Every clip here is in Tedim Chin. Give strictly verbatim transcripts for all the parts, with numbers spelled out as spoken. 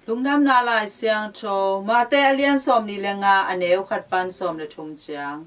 Lungdamna Lai Siangtho, Mate a lian sawmnih le nga, a neu khat pan sawm le thum ciang.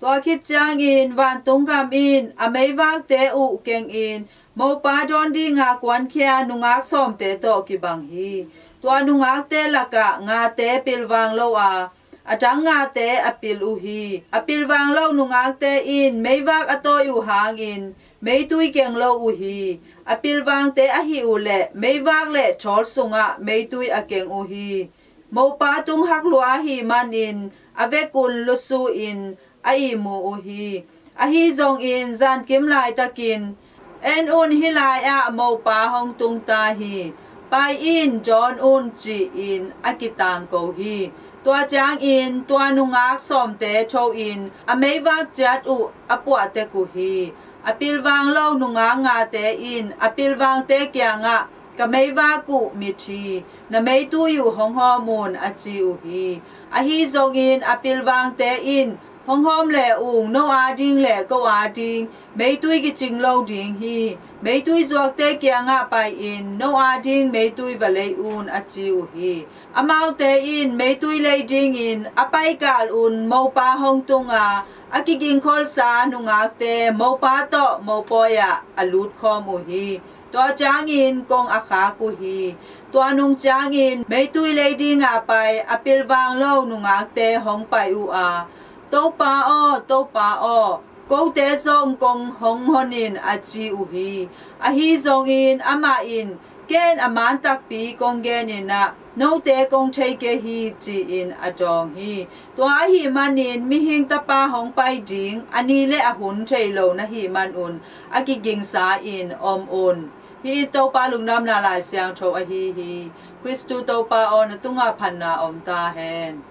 Tua khit ciangin vantung gam in a meivakte uh kengin mopa dawn dinga kuankhia nungak sawmte tawh kibang hi. Tua nungakte lakah ngate pilvang lo a, a dang ngate a pil uh hi. A pilvang lo nungakte in meivak a tawi uh hangin meitui keng lo uh hi. A pilvangte ahih uh leh meivak le thawl sungah meitui a keng uh hi. Mopa tung hak lua ahih manin a vekun lusu in a ihmu uh hi. Ahi zongin zankim laitakin, "En un, hih lai-ah mopa hong tung ta hi. Pai in, dawn un," ci-in a kitangko hi. Tua ciangin tua nungak sawmte tho-in a meivak ciat uh a puah tek uh hi. A pilvang lo nungak ngate in a pilvangte kiangah, "Ka meivak uh mit hi. Na meitui uh hong hawm un," a ci uh hi. Ahi zongin a pilvangte in, "Hong hawm le ung, no ading le ko ading meitui kicing lo ding hi. Meitui zuakte kiangah pai-in no ading meitui va lei un," a ci uh hi. Amaute in meitui lei dingin a paikal un mopa hong tung a, a kigingkholsa nungakte mopa tawh mopawi-ah a lutkhawm uh hi. Tua ciangin kong a khak uh hi. Tua nung ciangin meitui lei dinga pai a pilvang lo nungakte hong pai uh a, "Topa aw, Topa aw, kote zong kong hong hon in," a ci uh hi. Ahi zongin amah in, "Ken a man takpi kong genin ah, note kong thei kei hi," ci-in a dawng hi. Tua ahih manin Mihing Tapa hong pai ding a ni le a hun thei lo na hih manun a kigingsa-in om un. Hih in Topa Lungdamna Lai Siangtho ahi hi. Khristu Topa aw, na tungah phatna om ta hen.